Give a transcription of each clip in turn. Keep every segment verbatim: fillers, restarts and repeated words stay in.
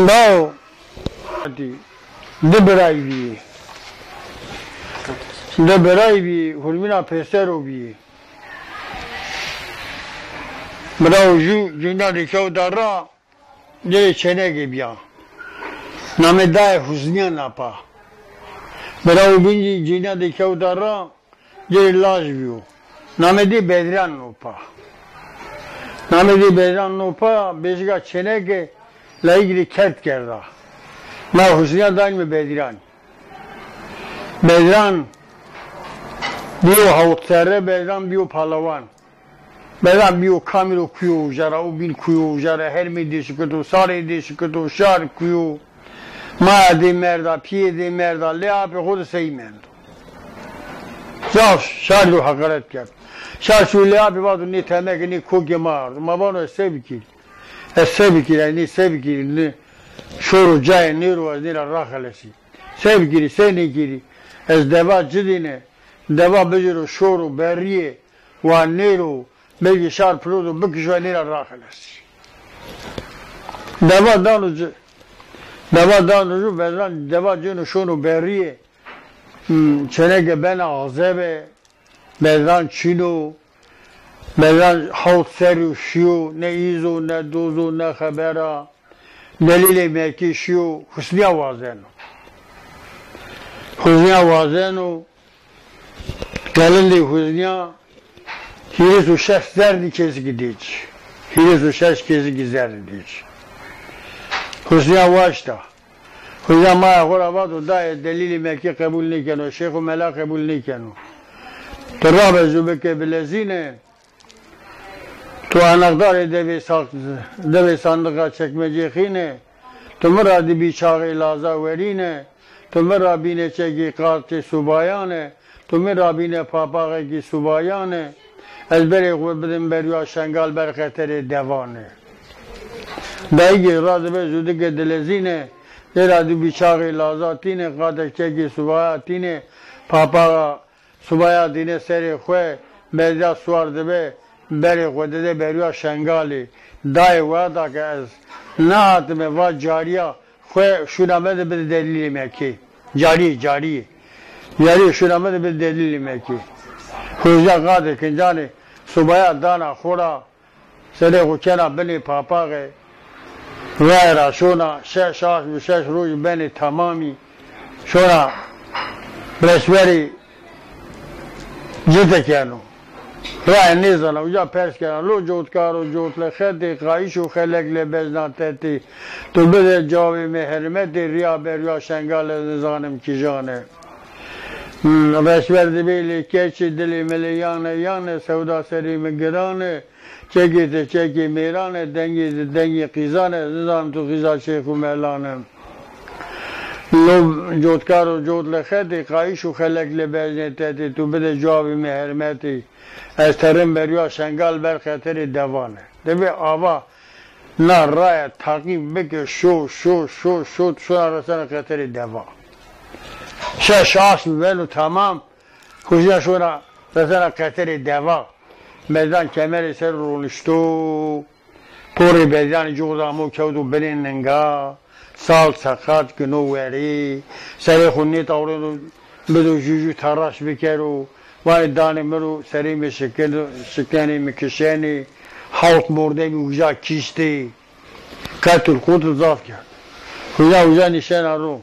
Dao di birayî bîyî. Di birayî bîyî, hurmîna pêser o bîyî. Birawo jû cênîya de kewta ra, cêrê çêneke bîya. Namê dayê Husnîya na pa. Birawo bîn zî cênîya de kewta ra, cêrê laj bîyo. Namê dê Bedran no pa. Namê dê Bedran no pa, bêjika çêneke layîkî rê kerd kerda. Ma Husnîya danîme Bedran. Bedran bîyo hewt serre, Bedran bîyo palewan. Bedran bîyo kamî ro kuyo uca ra, o bîn kuyo uca ra, hermê dê şikito, sarê dê şikito, şar kuyo. Maya dê merda, pîyê dê merda, lê apê xo de sey mendo. Zaf şar ro heqaret kerd. Şar şû lê apê vato nê temeke, nê kokê ma ardo. Ma vano ez se bikîrî? Ez se bikîrî, ez nê se bikîrî, nê şoro cayê nêro ez nê ra raxelesî. Se bikîrî, se nêkîrî? Ez deva ci dîne, deva bijêro şoro berrîye, wa nêro, belkî şar piro do bikişo, nê ra raxelesî. Deva dano ci, deva dano ci, Bedran deva cêno şono berrîye. Hmm, çêneke bena azebe, Bedran çin o, Bedran hewt serrî yo şîyo, ne îz o, ne doz o, ne xeber a. Delîlê Mekî şîyo, Husnîya wazeno. Husnîya wazeno, qelindê Husnîya hîris û şeş zerdî kesî kî dê ci. Hîris û şeş kesî kî zerdî dê ci. Husnîya waşta. Husnîya maya xo ra vato, dayê, delîlê Mekî qebul nêkeno, şêx û mela qebul nêkeno. Tu rabe zû bike bilezîne, tu enexdarê devê sa-, devê sandiqa çekmecê xîne, tu mi ra dibî çaxê laza werîne, tu mi ra bîne çekî qatê subayane, tu mi ra bîne papaxekî subayane, ez berê xo bidim berya Şengal ber xeterê devane. Dayîkê ra dibe zû dike dilezîne, dê ra dibî çaxê laza tîne, qatê çekê subaya tîne, papaxa subaya dîne serê xo, berca suar dibe, berê xo dide berya Şengalî. Dayê wada ke ez nehatime va carîya xo şûna mi de bide delîlê Mekî. Carîye, carîye. Carîye şûna mi de bide delîlê Mekî. Hozîya qatê kincanê subaya dana xo ra, serê xo kena binê papaxê. Raye ra şona, şeş, aşm û şeş roj benê temamî. Şona reşberî cite keno. Raye nêzana, uca pers kena. Lo cotkaro cotle xetê, qayîş û xelek lê bejna tetê. Tu bide cawê mi hermetê, rîya berya Şengal ez nizanim kîjan e. Hmm, reşber dibê lê keçê, dilê mi lê yane yane, sewda serê mi giran e. Çekê ti çekê mêran e, dengê ti dengê qîzan e, ez nizanim tu qîza şêx û melan e. Lo cotkaro cotle xetê, qayîş û xelek lê bejnê tetê, tu bide cawabê mi hermetê. Ez terim berya Şengal ber xeterê devan e. Dibê ava na raye teqîb bike, şo, şo, şo, şo, şona resena xeterê deva. Şeş aşm beno temam, Huzîya şona resena xeterê deva. Bedran kemerê ser ronişto. Porê Bedranî cixo de amo kewto binê ninga. Sal seqat gino werî. Serê xo nêtawrêno bido jûjû teraş bikero. Vanê danê mi ro serê mi şikeno, şikenê mi kişenê. Hawt mordemî uca kiştê. Qetil qutil zaf kerd. Uca uca nîşena ro.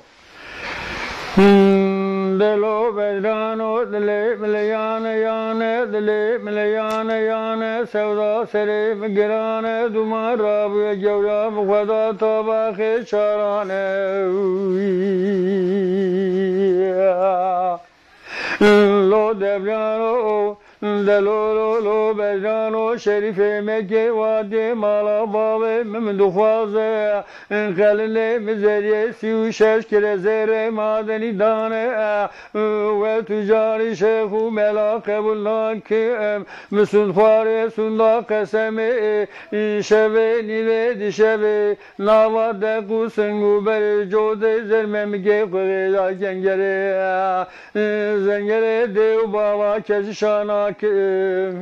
Hmm, delo Bedran o, dilê mi lê yane yane, dilê mi lê yane yane, sewda serê mi giran e, dûman rabûye gewra mi xweda tabaxê çaran e. Lo Devrano, delo lo lo Bedran o, şerîfê Mekê vatê mala bavê mi, mi dixwaze. Qelindê mi zerrîyê sî û şeş kire zerrê madenî dane. We tucarî şêx û mela qebul nakim. Mi sund xwarê sunda qesemê. Şevê nîvê dişevê nava deq û sing û berê codê zermemikê xwedê da kengerê. Zengerê dê û bava kesî şana kim.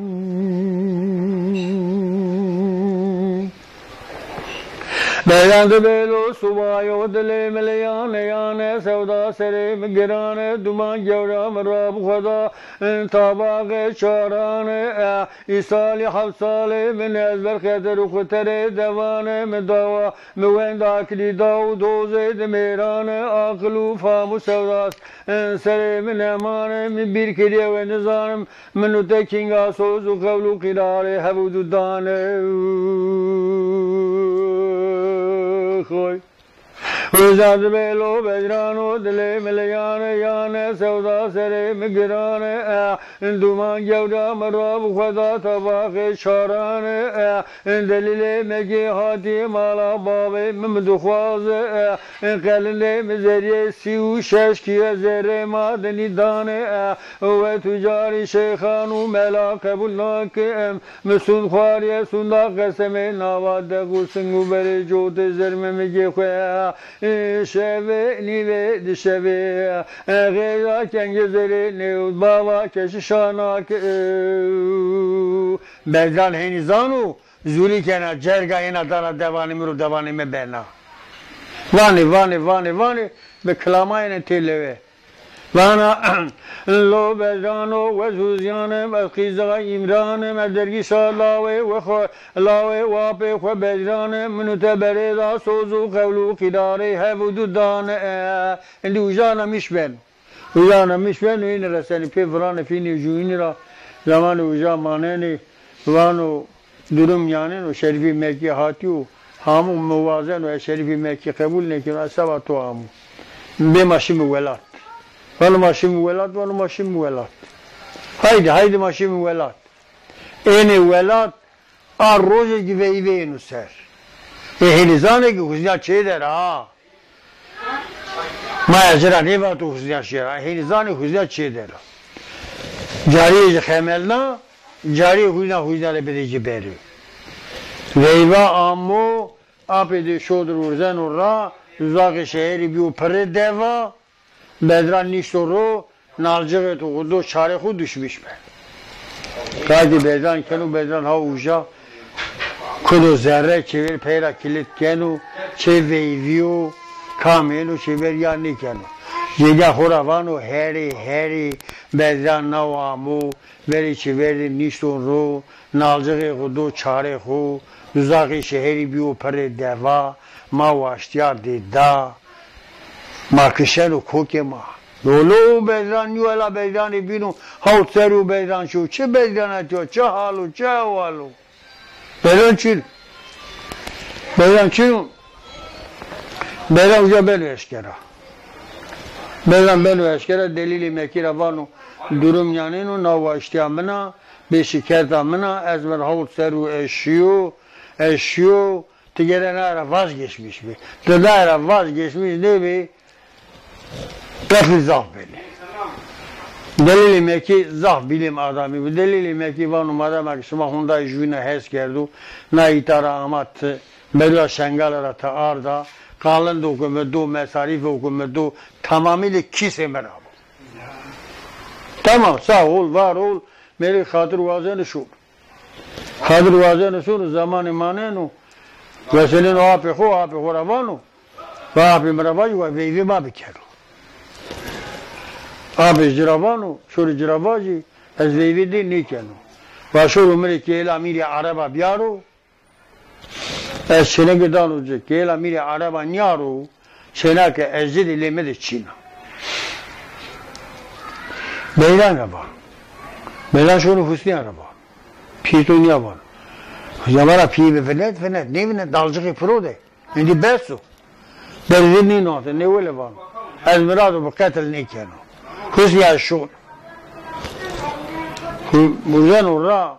Beyran de belo subayo dilê mi leyane yane, sewda serê mi girane, duman gewra mi ra bi xweda, in tabaxê çarane, e, îsalî heft salê min ez ber xeter û xuterê devane, mi dawa mi wenda kilî daw dozê di mêrane, aqil û fam û sewdas, in serê mi nemane, mi bîr kiriye we nizanim, Min û te kînga soz û qewl û qîrarê hev û dudan e. Xoy. Uza dibêlo bedran o dilê mi leyane yane, sewda serê mi girane e. Duman gewra mi ra bi xweda tabaxê çarane e. Delîlê mekî hatî mala babê mi, mi dixwaze e. Qelindê mi zerîyê sî û şeş kîye zerrê ma dinî dane e. We tucarî şeyxan û mela qebul nake em. Mi sund xwarîye sunda qesemê nava dex û sing û berê cotê zermemegê xwe. Şevê nîvê di şevê. Xêra kengê zerê nêwt bava keşişa nake. Bedran hênî zano, zûrî kena, cerga êna dana devanê mi ro, devanê mi bena. Vanê, vanê, vanê, vanê, bi kilamayêne tê lewe. Vana, lo Bedran o, we zûzîyan im, ez qîza Îmran im, ez dergîşa lawê we xo, lawê wapê xo Bedran im, min û te berêda soz û qewl û qîrarê hev û dudan e. Endî ujana miş ben. Uca ana miş beno, înî resenî pê viranê fînî û jûyînî ra, zemanê uca manenê, vano durum yaneno, Şerîfî Mekkî hatîyo, hamo mi wazeno, ez Şerîfî Mekkî qebul nêkeno, ez seba to amo. Bê ma şîme welat. Vano ma şîme welat, vano ma şîme welat. Haydi, haydi ma şîme welat. Ênê welat, a rojê kî veyvê êno ser. Ê hênî zanê kî huzna çê der a. Ma ez ci ra nêvato huzna çê der a. Hênî zanê huzna çê der a. Carîyê ci xemelna, carîyê huzna, huzna rê bidê ci berê. Veyva amo, apê dê şodir urzeno ra, uzaxê şeherî bîyo pirê deva, Bedran nîşto ro, nalcixê to xo do, çarê xo duşmîş be. Qaytê Bedran keno, Bedran ha uja kuno zerre, çêver pey ra kilit keno, çê veyvîyo, kam êno çêver ya nêkeno. Cêga xo ra vano herê, herê, Bedran naw amo, verê çêver de nîşton ro, nalcixê xo do, çarê xo, uzaxê şeherî bîyo pirê deva, ma waştîya dê da. Ma kişeno kokê ma. Lolo Bedran nîyo, ela Bedranê bîno, hawt serrî yo Bedran şo. Çi Bedran etîyo, çi hal o, çi ehwal o? Bedran çin o. Bedran çin o. Bedran uca beno eşkera. Bedran beno eşkera, delîlê Mekkî ra vano, durum yaneno, na waştîya min a, bê şikerta min a, ez mi ra hawt serrî yo ez şîyo, ez şîyo, Ti gere naye ra vazgeçmiş bî. Ti naye ra vazgeçmiş nêbî, qeflî zaf benî. Delîlê Mekkî zaf bîlêm adamî bî. Delîlê Mekkî vano, madema ke şima honda jûyîna hes kerdo, na îta ra ama ti, berûya Şengale ra ti arda, qalindo ke mi do, mesarîfo ke mi do, tamamî de kîsê mi ra bo. Tamam, sağ ol, var ol, mêrik xatir wazeno şo. Xatir wazeno şono, zemanê maneno, weselêno apê xo, apê xo ra vano, va apê mi ra vajî, wa veyvê ma bikero. Apê ci ra vano, şorê ci ra vajî, ez veyvê dê nêkeno. Va şoro mi rê kêhêla mîrê ereba biyaro, ez çêneke dano ci, kêhêla mîrê ereba nîyaro, çênake ez ci de lê mi de çin a. Beyran ra va. Beyran şono Husnîyan ra va. Pîyê to nîya vano. Husnîyan vana pîyê mi vinet, vinet, nêvinet, dalcixê piro de. Endî bes o. Berê de nênonte, nêwele vano. Ez mirado bi qetil nêkeno. Husnîyan şono. Hu-, muzeno ra,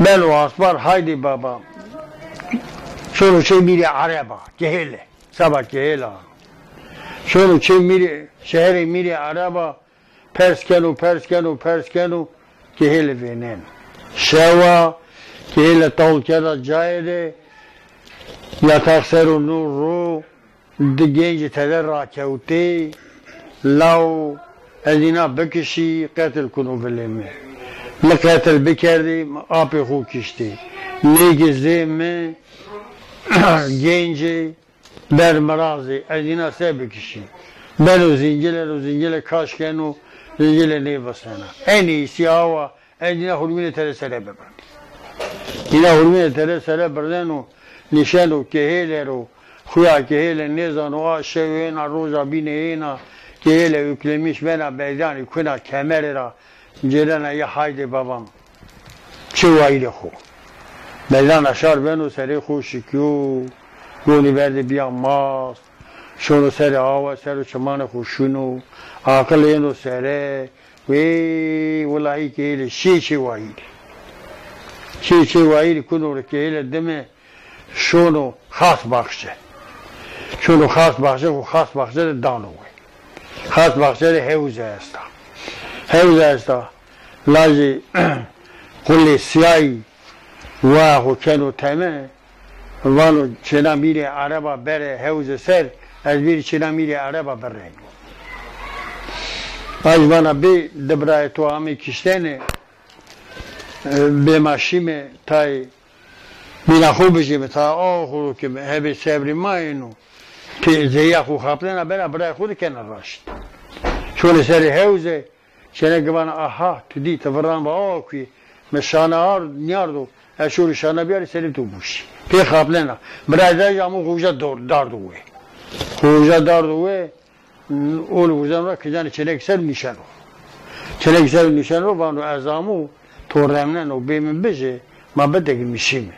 beno aspar, haydê baba. Şono çê mîrê ereba, kêhêle. Seba kêhêla. Şono çê mîrê, şeherê mîrê ereba, pers keno, pers keno, pers keno, kêhêle vêneno. Şewa, kêhêle tawl kerda cayê de, yatax ser o no ro, Di gencî tede rakewtê, law ez îna bikişî, qetil kuno vilê mi. Mi qetil bikerdî, mi apê xo kiştî. Nêgî zê mi, Gencê, ber mirazê, ez îna se bikişî? Beno zîngile ro, zîngile kaş keno, zîngile nêvisena. En iyisi awa, ez îna hurmînê tere sere bibirnî. Îna hurmînê tere sere birdeno, nişeno kehêle ro, xuya kehêle nêzano, a şew êna, roja bîne êna, kehêle uklemîş bena, Beydanî kuna kemerê ra, cêrena ya, haydê babam, çi wayîrê xo. Beydan aşar beno, serê xo şikyo, gonî berdê bîya mast, şono serê awe, ser o çimanê xo şuno, aqil êno sere, wê, wilahî kehêle şî çê wayîrî. Şî çê wayîrî kuno ro kehêle dime, şono xas baxçe. Şono xas baxçe, xo xas baxçe de dano we. Xas baxçe de hewze esta. Hewze esta. Lajê qulê siyayî wa xo keno teme, vano, çêna mîrê ereba bere hewze ser, ez bîrî çêna mîrê ereba bireyno. Aj vana, bê, di birayê to amê kiştene, e, bê ma şîme tayê bîna xo bijîme, tayê awa xo ro keme, hebê sebrê ma êno. Pê zeya xo xaplena bena, birayê xo de kena raşt. Şonê serê hewze, çêneke vana, aha, tu dî, ti viran va awa kuyê, mi şana ard, nîyardo, ez şorî şana bîyarî serê to buşî. Pê xaplena. Birayê dayê amo xoja dor-, dardo we. Xoja dardo we, Ol wurzeno ra kicanê çênekî ser nuşeno. Çênekî ser nuşeno, vano ez amo, to remneno, bê mi bijê, ma bidegî mi şîme.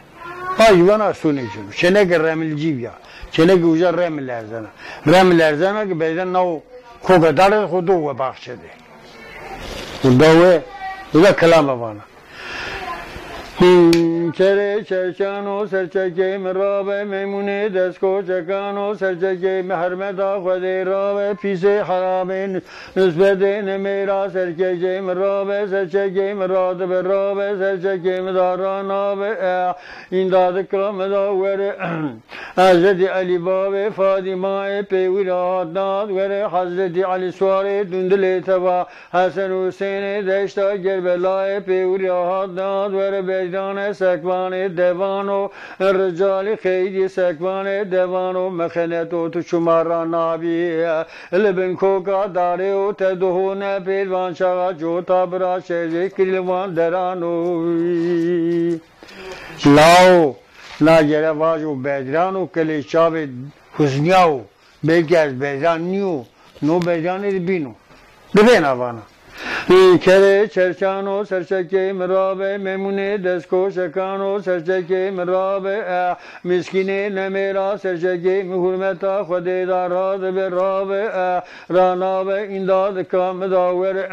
Ay vana ez to nêceno. Çêneke remilcî bîya. Çêneke uca remil erzena. Remil erzena ki Beydan nawo koka dare xo do we baxçe de. Xo do we, uca kilame vana. Hîn kerê çerçano serçekê mi rabe, meymunê destkoçekano serçekê mi hermeta Xwedê rabe, pîsê heramê nisbetê nemêra serçekê mi rabe, serçekê mi radibe rabe, serçekê mi da ranabe, e, îndadika mi da were. Hezretî Elî babê Fadîmayê pêwî ra hat nat were, Hezretî Elî suarê dundilê teva Hesen Husênê deşta Gerbelayê pêwî ra hat nat were, Bejdane sekvanê devano, ricalî xeydî sekvanê devano, mixeneto tu çima ra nabî, li bin koka darê û te duhûne pêrvan çaxa cota bira şerê kilvan derano. Lao, na gere vajo Bedran û kilê çavê huzniya o. Belkî ez Bedran nîyo, no Bedranê de bîno. Bibêna vana. Kerê çerçano serçekê mi rabe, memûnê destkoşekano serçekê mi rabe, eh, miskînê nemêra serçekê mi hurmeta Xwedê da radibe rabe, eh, ranabe îndadika mi da were.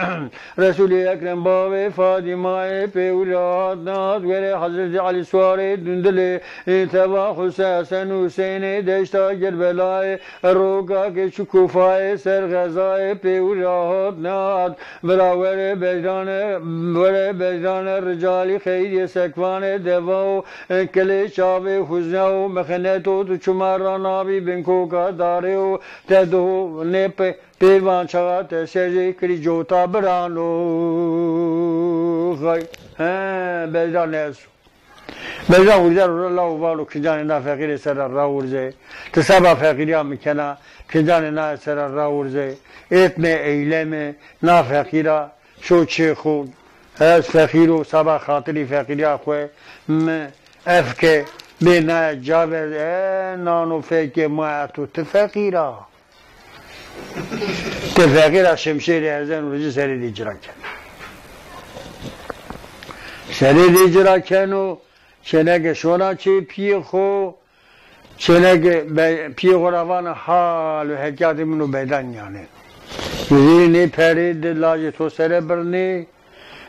Resûlê Ekrem bavê Fadîmayê pêwî ra hat nat were, Hezretî Elî suarê dundilê, e, teva Huse-, Hesen Husênê deşta Gerbelayê, roka ke çi kufayê ser xezayê pêwî ra hat nat. Vira were Bejrane, were Bejrane ricalî xeyrî sekvanê deva û, e, kilê çavê huzna û mixeneto tu çima ra nabî bin koka darê û te do nê pe-, Pêrvan çaxa te serê kirî cota birano. Xay, he, Bejran ez o. Bejran wurze ro ra lawo valo, kicanê na feqîrê ser ra rawurze. Ti seba feqîrîya mi kena, kicanê na ser ra rawurze. Êtme eyleme, na feqîra şo çê xo. Ez feqîr o, seba xatirî feqîrîya xo mi ef ke, bê naye ca ver, e, nano fekê ma eto ti feqîr a. Ti feqîr a, şimşêrî erzeno ci serê dê cira keno. Serê dê cira keno, çêneke şona çê pîyê xo, çêneke be-, pîyê xo ra vana hal û hekîyatê min û Bejran nîyanê. Vîrê nê perê di lajê to sere birnê,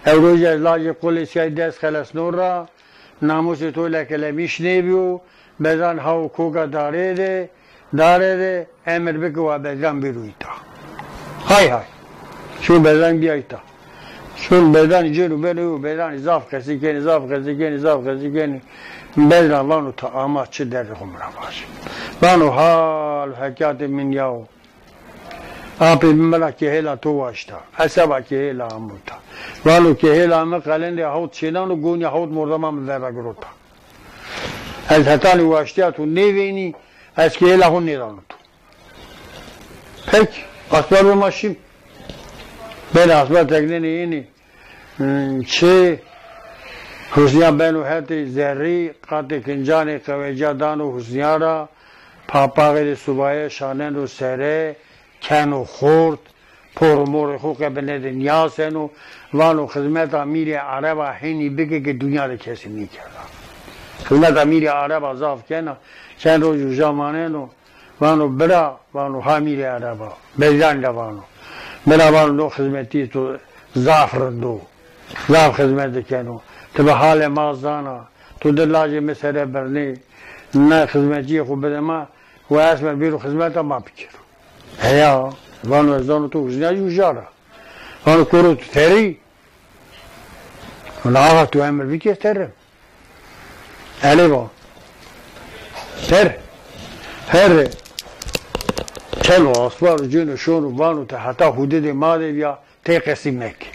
ewro jî ez lajê qulê sîyayî dest xelesno ra, namûsê to lekelemîş nêbîyo, Bejran hawo koka darê de, dare de, emir bike wa Bejran bêro îta. Hay hay. Şo Bejran bîya îta. Şon Bejranî cêno beno yo, Bejranî zaf qesî kenê, zaf qesî kenê, zaf qesî kenê. Bejran vano ti ama çi derdê xo mi ra vaje. Vano hal û hekîyatê min yawo. Apê mi mi ra kehêla to waşta. Ez seba kehêla amo ta. Vano kehêla mi qelendê hawt çênan û gonî hawt mordema mi ver ra girota. Ez hetanî waştîya to nêvênî, ez kêhêla xo nêdano to. Pekî, asbar bima şîm. Benê asbar teknenê yenî. Hmm, çi? Husnîya beno hetê zerrî, qatê kincanê qewecîya dano Husnîya ra, papaxê de subaye şaneno sere, keno xort, por û morê xo qe binê de nîyaseno, vano xizmeta mîrê ereba hênî bike ke dinya de kesî nêkerda. Xizmeta mîrê ereba zaf kena, çend roj uja maneno, vano bira, vano ha mîrê ereba, Beyzanî ra vano. Bira vano no xizmetîyê to zaf rind o. Zaf xizmete keno. Ti bi halê ma zana. To di lajê mi sere birnê. Na xizmetçîyê xo bide ma, wa esme bêro xizmeta ma bikero. Heya, vano ez dano to Husnîya jî uja ra. Vano koro tu terî? Vano axa tu emir bikê ez terim. Elê va. Ter. Herre. Keno asbar û cêno şono vano ti heta hududê ma de bîya, tey qesî meke.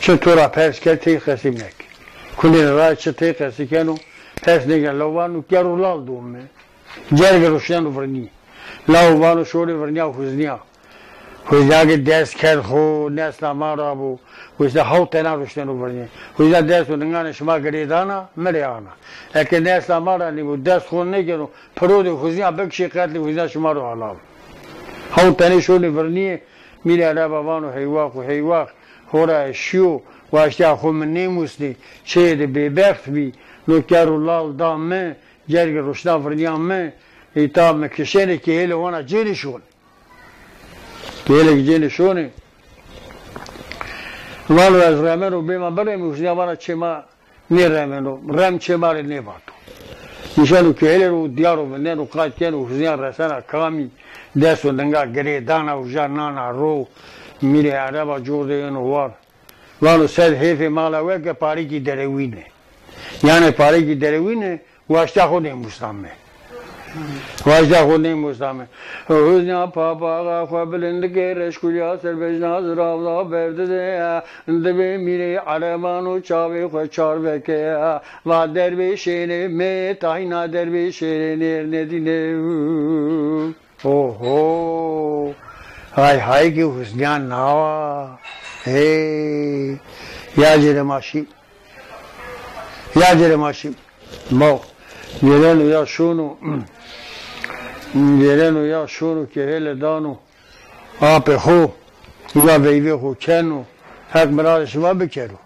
Çi to ra pers kerd tey qesî meke. Kunê ra çi tey qesî keno, pers nêkeno, law vano ker û lal do mi. Cerge ruşneno virnî. Law vano şorê virnîya Huznîya. Huznîya ke dest kerd xo, nesla ma ra bo. Huznîya hawt tena ruşneno virnî. Huznîya dest û ninganê şima girêdana, mi rê ana. Eke nesla ma ra nêbo, dest xo nêkeno, pirodê Huznîya bikişê qetlê Huznîya şima ro helal. Hawt tenê şonê virnîye, mîrê ereba vano heywax û heywax, hora ez şîyo, waştîya xo mi nêmusnê, çêyê de bêbext bî, no ker û lal da mi, cergê ruşna virnîya mi, îta mi kişenê kêhêlê wana cênê şonê. Kêhêlê ke cênê şonê. Vano ez remeno bêma biremî, Huznîya vana çê ma nêremeno, rem çê ma rê nêvato. Nîşeno kêhêlê ro û dîyaro vindeno, qat keno, Huznîya resena kamî, dest û ninga girêdana, uja nana ro, mîrê ereba cor de yeno war. Vano sed hêfê mala we ke parêkî derewîne. Yanê parêkî derewîne, waştîya xo nêmusna mi. Waştîya xo nêmusna mi. Huznîya papaxa xo bilind ke, reşkûlîya ser bejna ziravda berdide. Dibê mîrê ereban û çavê xo çar veke. Va derbê şêrê mi, tayna derbê şêrê nêr nêdîne. Oho! Hay hay ki Huznîya nawa. Hey! Ya cêrê ma şîm. Ya cêrê ma şîm. Baw. Gêreno ya şono. Gêreno ya şono kêhêle dano apê xo. Uza veyvê xo keno. Heq miradê şima bikero.